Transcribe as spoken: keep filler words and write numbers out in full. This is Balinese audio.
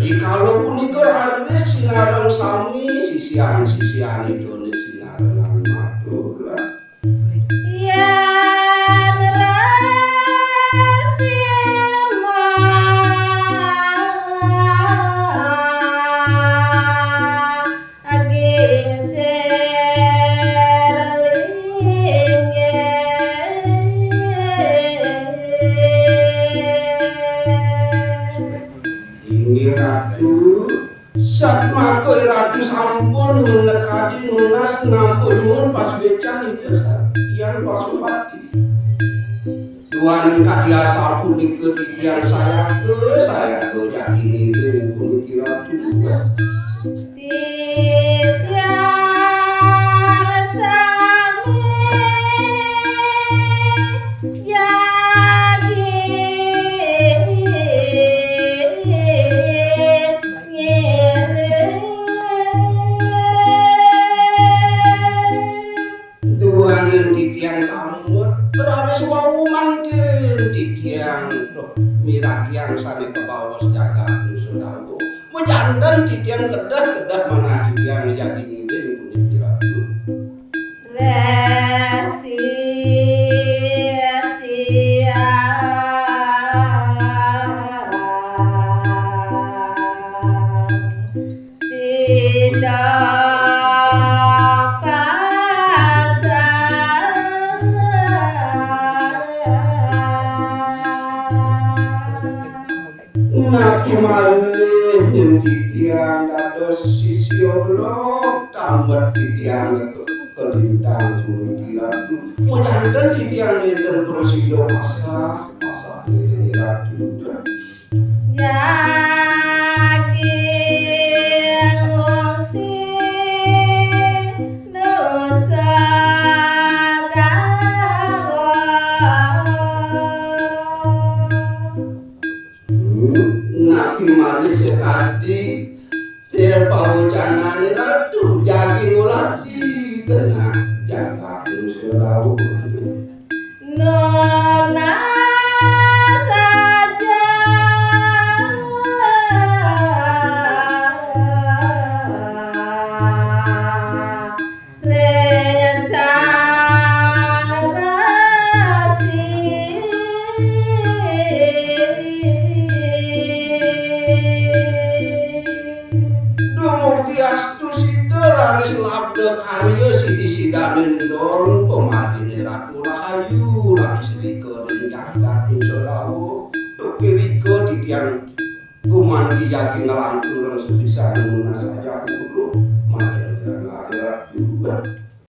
Rikala punika raris sinareng sami sisihan-sisihan Idané sinareng matur. Yén resi mah aging sir linggih. Inggih Ratu, satmaka Ratu sampun minakadi nunas nampa nyuwun pasuécan Ida Sang Hyang Pasupati. Duaning kadi asapunika titiang sayaka, sayaka jagi ngiring puniki Ratu. Titiang sami jagi ngiring. Duaning titiang tamut, raris wau mangkin titiang, duh, miragiang sané kabaos jagat Nusa Dawuh. Majanten titiang kedah-kedah manah titiang jagi ngiring puniki Ratu. Reh titiang sida pasang. Napi malih yén titiang dados sisia Uluk, tambet titiang kalintang puniki Ratu. Majanten titiang nénten prasida pasah, pasah ngiring Ratu. Jagi ngungsi Nusa Dawuh. Hmm, napi malih sakadi sir pawecanané Ratu, jagi ngulati genah jagat Nusa Dawuh. Nunas saja ring Sang Resi. Dumugi astu sida raris labda karya sidi-sidaning don pamadiné Ratu Rahayu raris rika ring jagat Nusa Dawuh. Duh irika titiang gumanti jagi nglanturang sapisan nunas saja.